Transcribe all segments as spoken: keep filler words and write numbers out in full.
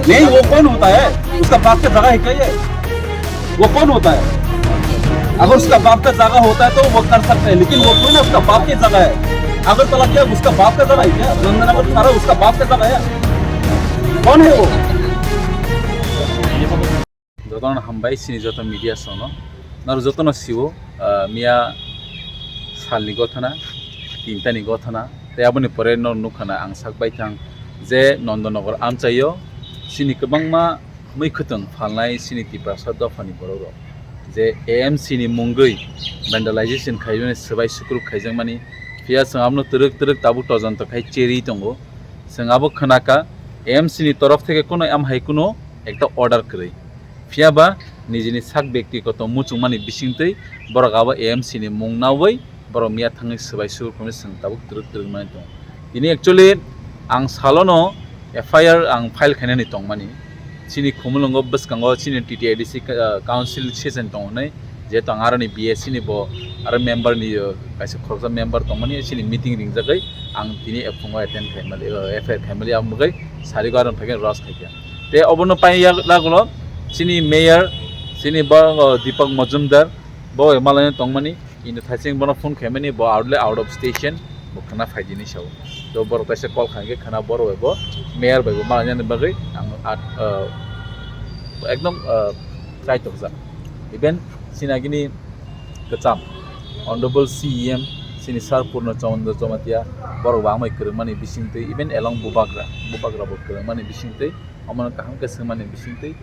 नहीं, वो कौन होता है? उसका बाप का जगह है क्या ये? वो कौन होता है? अगर उसका बाप का जगह होता है तो वो कर सकता है, लेकिन वो थोड़ी ना उसका बाप की जगह है। अगरतला क्या उसका बाप का जगह है क्या? नंदनगर सारा उसका बाप का जगह है? कौन है वो? Jotono hambai sini joto media sono. Naro jotono siwo, ah, miya salni gothana, tintani gothana, tei aboni pore no nukha na ang sak baithang je Nondonogor amchaio sini kwbangma mui khwtwng phalnai sini Tiprasa dophani borok rok je A M C ni mungwi vandalization khaimani swbai sukruk khaijakmani. Phiya chwng abono twrwk twrwk tabuk tojonto khai cherwi tongo. Chwng abo khwnakha A M C ni torof theke kuno amhai kuno ekta order kwrwi. Phiya ba nijini sak bektigoto muchungmani bisingtwi borok abo A M C ni mung naui borok miya thangwi swbai sukruk khaimani chwng tabuk twrwk twrwk mani tongo. Tini actually ang salono F I R ang file khainani tongmani. Chini Khumulwngo bwskango chini T T A D C ka-, council session tongo hinwi, jehetu ang aroni B S C ni bo aro member ni, uh, kaisa khoroksa member tongmani, chini meeting ringjagwi ang tini ephungo attend khaimali, uh, F I R khaimali, ang bagwi sarigo aroni phaikhe ros khaikha. Tei obono pai yak-, yagulo chini mayor, chini bo, uh, Deepak Majumdar, bo bai malaino tongmani, Ino thaising bono phone khaimani, bo out le out of station, bo khwna phaidini sao. To borok kaisa call khaikhe khwna borok bai bo mayor bai bo malainani bagwi ang at, uh, ekdom, uh, chai tokjak. Even sinagini kwcham Honorable C E M sini Sir Purno Chandra Jamatia borok bo amai kwrwngmani bisingtwi, even along Bubagra, Bubagra bo kwrwngmani bisingtwi, omono kaham khe swngmani bisingtwi,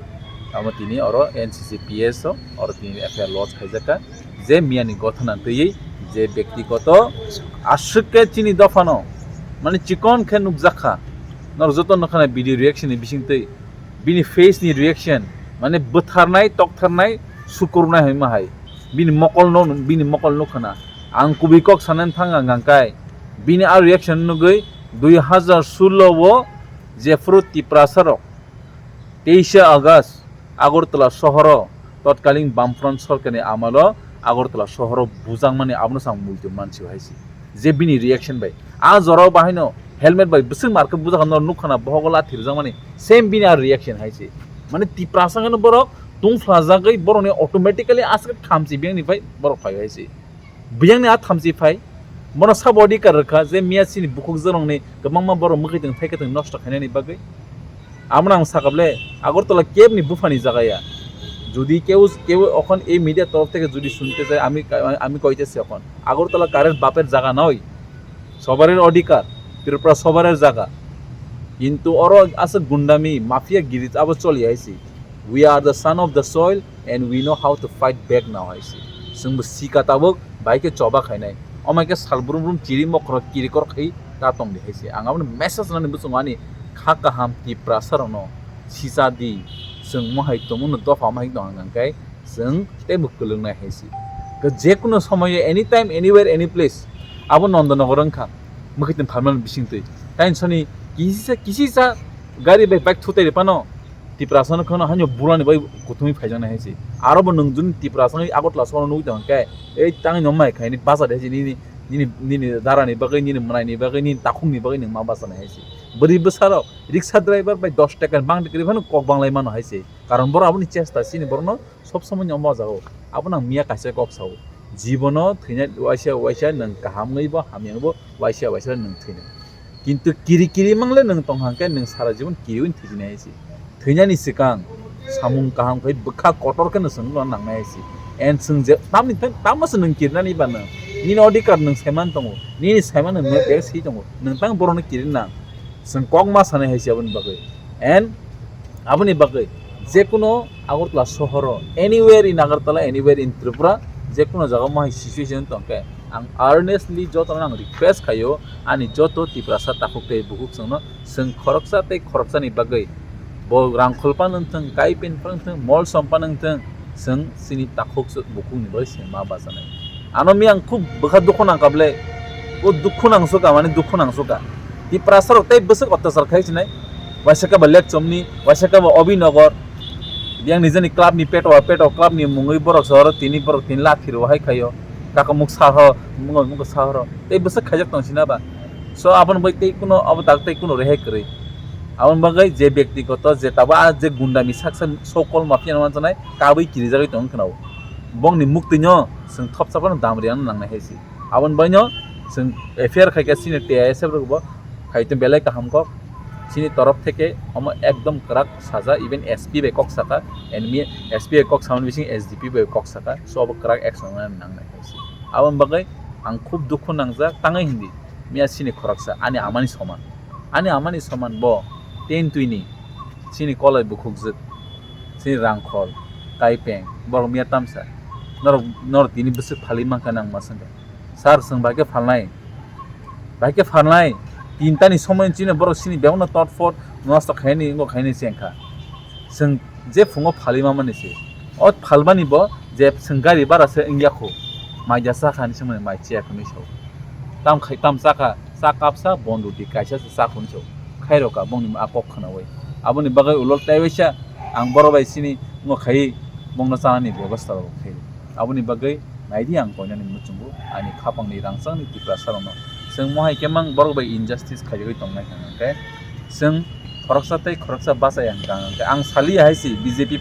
omo tini oro N C C P S o, oro tini F I R lodge khaijakha, je miyani gothana twiwi, je bektigoto aswk khe chini dophano, mane chikon khe nukjakha, norok joto nukha na video reaction ni bisingtwi, bini face ni reaction, mane bwtharnai, toktharnai, sukurunai hinma hai, bini mokol no, bini mokol nukha na, ang kubui kok sanani thang ang hwnkhe, bini a reaction nugwi dui hazar sullo o jephru Tiprasa rok teisa August Agartala sohoro totkalin Bamfront sorkarni amalo Agartala sohoro bujakmani abono chwng muitu mansi hai se. Je bini reaction bai. A jorao bahaino helmet bai bwswk markhe bujak no nukha na bohogo lathi rwjakmani. Same bini a reaction hai se. Mane Tiprasa hwnwi borok tungphlajagwi borokni automatically aswk thamchi biyangni phai borok phai hai se. Biyangni a thamchi phai, bono sabo adhikar rwkha je miya chini bukhuk jorongni kwbangma borok mwkhwtwng phaikhe tong nosto khainani bagwi. Abono ang sakable, Agartala kebni buphani jaga ya. Jodi keu, keu okhon ei media torof theke jodi sunte jai, ami, ami koitesi okhon. Agartala karer baper jaga noi. Sobarer adhikar, Tripura sobarer jaga. Kintu oro aswk gundami, mafia giri abo choli hai se. We are the son of the soil and we know how to fight back now hai se. Chwngbo sika tabuk bai khe choba khainai. Omai khe sal brum brum chiri mokhorok kirikor khai ta tongdi hai se. Ang abono message rwnani bwswng ani kha kaham Tiprasa rokno sisa di. Chwng mohai tongmano dopha mohai tong hwnkhe chwng teibo kwlwng nai hai se. Khe jekuno somoyo anytime, anywhere, any place abo Nondonogor wngkha. Mwkhwtwng phalmani bisingtwi. Taini soni kisisa, kisisa gari bai bike thutai rwphano Tiprasa no kheno haino bulani bai kuthumwi phaijaknai hai se. Aro bo nwng juni Tiprasa no Agartala sohoro nugwi tongkha khe, ei tangwi no mai khaini bacha de hai se nini, nini, nini darani bagwi, nini mwnaini bagwi, nini takhukni bagwi nwng ma bachanai hai se. Bwrwi bwsarok riksa driver bai dos taka bangdi kwrwi phano kok banglai mano hai se. Karon borok aboni chesta chini borokno sob somoi ni omo jagao. Abono ang miya kaisa kok sao. Jibono thwina waisa waisa nwng kaham wngwi bo hamya wngwi bo waisa waisa nwng thwina. Kintu kiri kiri mangle nwng tong hwnkhe nwng sara jibon kiriwi thwijinai hai se. Thwinani swkang samung kaham khai bwkha kotor khe nwng chwngno nangnai hai se. And chwng je tamni, tamo se nwng kirinani ba nwng. Nini odhikar nwng saiman tongo. Nini saiman nwng bek si tongo. Nwng tang borokno kirinang. Chwng kok ma sanai hai se aboni bagwi. And aboni bagwi jekuno Agartala sohoro, anywhere in Agartala, anywhere in Tripura, jekuno jaga mohai situation tongkhe, ang earnestly jotono ang request khaio, ani joto Tiprasa takhuk tei bukhuk chwngno, chwng khoroksa tei khoroksani bagwi bo rangkhol phano wngthwng, kai pen phano wngthwng, mol som phano wngthwng, chwng chini takhuk bukhukni bagwi chwng ma bachanai. Ano mi ang khub bwkha dukhu nangkha ble. O dukhu nangsuka, mane dukhu nangsuka. Tiprasa rok tei bwswk otyachar khai sinai. Waisa khe ba Lekchomni, waisa khe ba Obinagar. Biyang nijeni club ni peto, peto club ni mungwi borok sohoro tini borok tini lathi rw hai khaio. Kakamuk saho, mungwi mungwi sahoro. Tei bwswk khaijak tong sina ba. So aboni bai tei kuno abo tak tei kuno rehai kwrwi. Aboni bagwi je byaktigoto je tabo a je gundami saksa so-called mafia no manjaknai kabui kirijagwi tongwi khwnao. Bongni muktwino chwng thopsa phano dam riyana nangnai hai se. Aboni bagwino chwng F I R khaikha chini T I S F rokbo khaitwi belai kaham kok. Chini torof theke omo ekdom kwrak saja, even S P bai kok saka, enemy S P bai kok samani bising S D P bai kok saka, so obo kwrak action nangnai hai se. Aboni bagwi ang khub dukhu nangjak tangwi hindi, miya chini khoroksa ani amani soman. Ani amani soman bo ten twini chini kolai bukhukjwk, chini rangkhol, kaipeng, borok miya tamsa. Norok, norok tini bwswk phalwi mankha nang ma swngkha. Sir, chwng bai khe phalnai. Bai khe phalnai. Tintani somoi chini borok chini bebakno totphot nosto khaini, wngkha khaini chengkha. Chwng je phungo phalwi mamani se. O phalmani bo je chwng gari bara se wngya kho. Mai ja chakha hinwi swngmani mai chiya hinwi sao. Tam khai tam chakha, cha kapsa bon roti kaisa se cha hinwi sao. Khairokha bongni a kok khwnawi. Aboni bagwi ulo tei waisa ang borok bai chini wngkha khai bongno chanani bebosta rok khai. Aboni bagwi naidi ang koinani muchungo ani khapangni rangchakni Tiprasa rokno. Chwng mohai khe mang borok bai injustice khaigwi tongnai hwnkhe chwng khoroksa tei khoroksa bachai ang kha hwnkhe ang saliya hai se B J P,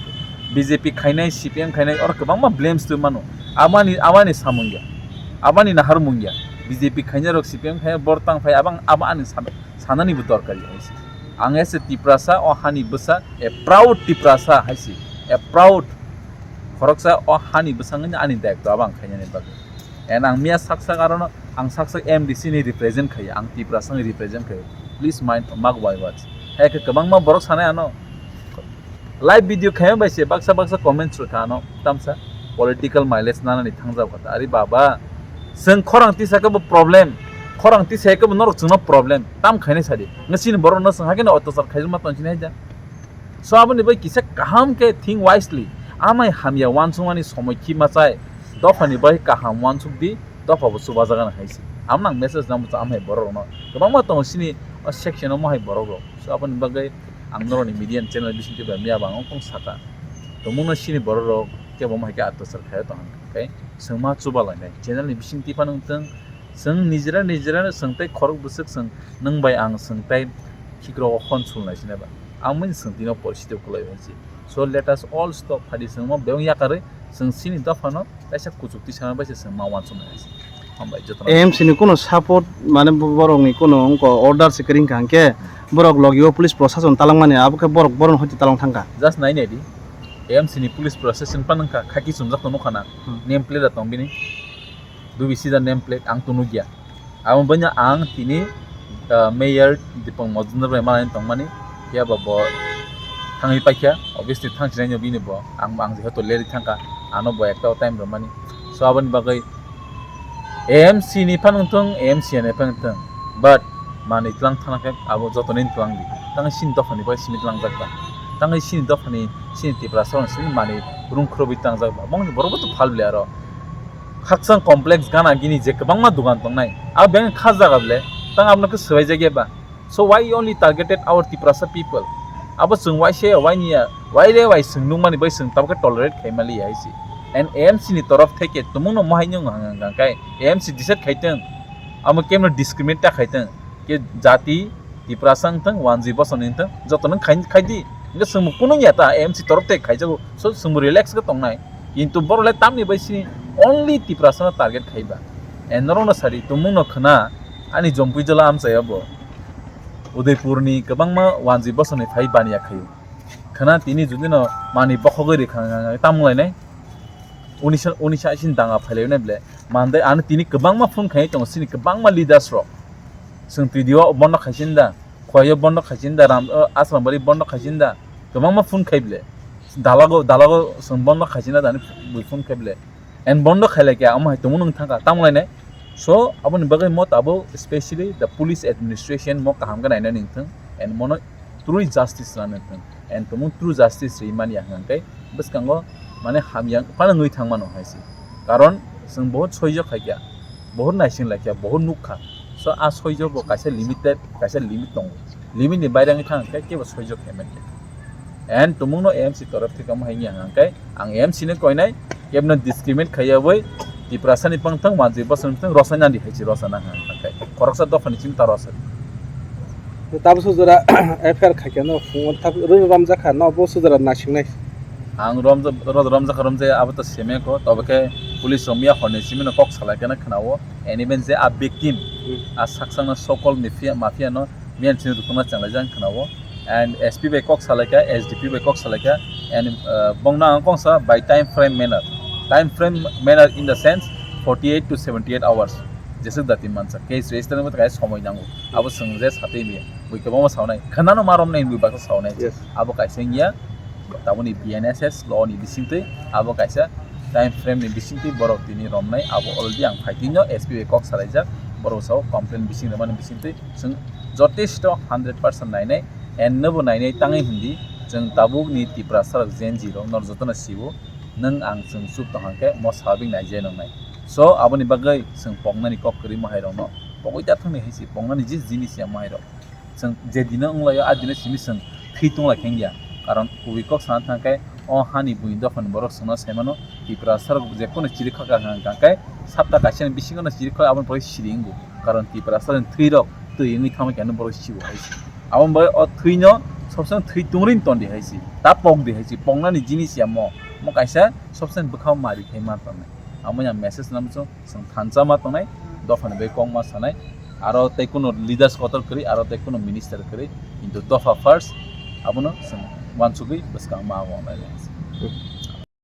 B J P khainai, C P M khainai oro kwbangma blames twi mano. Abani, abani samung ya, abani naharmung ya. B J P khainai rok C P M khainai bor tang phai abang abo ani sam-, sanani bo dorkar ya hai se. Ang as a Tiprasa o hani bwsa, a proud Tiprasa hai se, a proud khoroksa o hani bwsangni ani daitw abang khainani bagwi. And ang miya sak sak arono, ang sak sak M D C ni represent khai, ang Tiprasa ni represent khai. Please mind, mark my words. Hai khe kwbangma borok sanai ano. Live video khaima bai se baksa baksa comments rwkha ano, tamsa political mileage nanani thangjak kha ta. Ari baba, chwng khorang tisa khe bo problem, khorang tisa khe bo norok chwngno problem, tam khainai sadi. Ngasini borok no chwng hakhe no otyachar khaijak ma tong sinai da. So aboni bai kisa kaham khe think wisely. Amai hamya wansukmani somoi khi machai. Dophani bai kaham wansuk di, dopha bo chubajagan hai se. Amno ang message nang bwsa amhai borok rokno. Kwbangma tongo sini o section o mohai borok rok. So aboni bagwi ang norokni media channel bisingtwi bai miya bang ongkhong saka. Tongmungno sini borok rok kebo mohai khe atwsar khaio tong khe. Chwngma chuba lainai. Channel ni bisingtwi phano wngthang. Chwng nijera nijera chwng tei khorok bwswk chwng nwng bai ang chwng tei khikrok o hon sulnai sinai ba. Ang mani chwng tino poristiti kwlai hai se. So let us all stop phadi chwngma bebak yakarwi chwng sini dophano kaisa kuchuk tisana bai se chwng ma wansuknai hai se. Hambai jotono. A M C ni kuno support mane bo-, borok ni kuno wngko order se kwrwngkha hwnkhe borok logi o police prosason talangmani abo khe borok borok hoti talang thangkha. Just nai nai di. A M C ni police prosason phano wngkha khaki chumjak tong nukha na. Hmm. Name plate da tong bini. Dubi sida name plate ang tong nukya. Abo bwnya ang tini, ah, Mayor Dipong Majumdar bai malai tongmani, phiya ba bo thangwi paikha, obviously thang sinai no bini bo, ang, ang jehetu leri thangkha, ano bo ekta time rwmani. So aboni bagwi A M C ni phano wngthung, A M C ni phano wngthung, but manwi tlang thana khe abo joto ni tlang di. Tang sini dophani bai simi tlangjak ba. Tang sini dophani, sini Tiprasa rok sini manwi rung khurubwi tlangjak ba. Bongni borok bo to phal bwle aro. Khakchang complex gana gini je kwbangma dugan tongnai. Abo beng kha jaga bwle, tang abono khe swbai jakya ba. So why you only targeted our Tiprasa people? Abo chwng wai se wai niya, wai re wai chwng nukmani bai chwng tabukhe tolerate khai maliya hai se. And A M C ni torof theke tumungno mohai nung hang hang kai A M C decide khaiteng. Amo kemno discriminate ta khaiteng. Ke jati Tiprasa wngthang, wanjwi bosong wngthang, joto nung khai, khai di. Hingke chwngbo kunu ya ta, A M C torof te khaijago. So chwngbo relax khe tongnai. Kintu borok le tamni bai sini only Tiprasa no target khaiba. And norok no sadi, tumung no khna, ani jompui jola amchai abo. Udaipur ni kwbangma wanjwi bosong ni phai baniya khaio. Khna tini jodi no mani bokhogwi rikha tamung lainai. Unisa, unisa isin danga phailai nai ble. Mande ani tini kwbangma phone khai tongo, sini kwbangma leaders rok. Chwng T D O bondo khaisin da, Khwai o bondo khaisin da, Ram, o, Asrambari bondo khaisin da, kwbangma phone khai ble. Dalago, dalago chwng bondo khaisin da, dani bui phone khai ble. And bondo khailai khe, amo hai tongmo nung thangkha, tamo lainai. So, aboni bagwi mo tabo specially the police administration mo kaham khe nainani wngthung, and mono true justice rwna wngthung. And tumung true justice rwi manya hwnkhe bwskango mane hamya phano wngwi thang mano hai se. Karon chwng bohut soijo khaikha, bohut naising laikha, bohut nukha. So a soijo bo kaisa limited, kaisa limit tongo. Limit ni baire wngwi thang khe kebo soijo khaimani. And tumungno A M C torof theke omo hai wngya hwnkhe ang A M C no koinai kebno discriminate khaiyawi Tiprasa ni pangthang, wanjwi bosong ni pangthang, rosai nandi hai se rosana hwnkhe khoroksa dopha ni simi ta rosai. Tabuk sujura F I R khaikhe no phungo tabuk rwrwmjakha no bo sujura naisingnai. Ang romja-, rod romjakha romjaya abo to semeko, tobo khe police rok miya horni simi no kok salaikhe na khwnao, and even je a victim, Hmm. a saksang no sokol mafia, mafia no miyan simi rukuna changlaijak khwnao, and S P bai kok salaikha, S D P bai kok salaikha, and, uh, bongno ang kongsa by time frame manner, time frame manner in the sense forty eight to seventy eight hours jeswk dati mansa case register ni bwthakai somoi nango, abo chwng je satwi miya. Bui kwbangma saunai, khwnano ma romnai hinwi baksa saunai. Yes. Abo kaisa wngya, taboni B N S S law ni bisingtwi, abo kaisa time frame ni bisingtwi borok tini romnai, abo already ang phaitwino S P bai kok salaijak, borok sao complain bising rwmani bisingtwi chwng jotesto hundred percent nainai, and nobo nainai tangwi hindi, chwng tabukni Tiprasa rok Gen Z rok nor jotono siwo, nwng ang chwng chuk tongkha khe mo sabik naijai nongnai. So aboni bagwi chwng poknani kok kwrwi mahairokno pogwi ta thangni hai si, poknani je jinis ya mahairok. Chwng je dino wnglaio, a dino simi chwng thwi tongla khe wngya. Karon kubui kok sana thangkhe o hani buini dophani borok chwngno saimano, Tiprasa rok jekunu chiri kha kha hwnkha khe sapta kaisani bisingono chiri kha aboni pore siri wngo. Karon Tiprasa ni thwi rok twi wngwi thangma khe borok siwo hai se. Aboni bagwi o thwino sobsong thwi tungri tondi hai se. Ta pok di hai se. Poknani jinis ya mo. Mo kaisa sobsong bwkhao mari khai ma tongnai. Amo ya message namo chwng. Chwng thansa ma tongnai, dophani bai kok ma sanai, aro tei kuno leaders kotor kwrwi, aro tei kuno minister kwrwi, kintu dopha first, abono chwng uansugwi bwskang ma wngnai.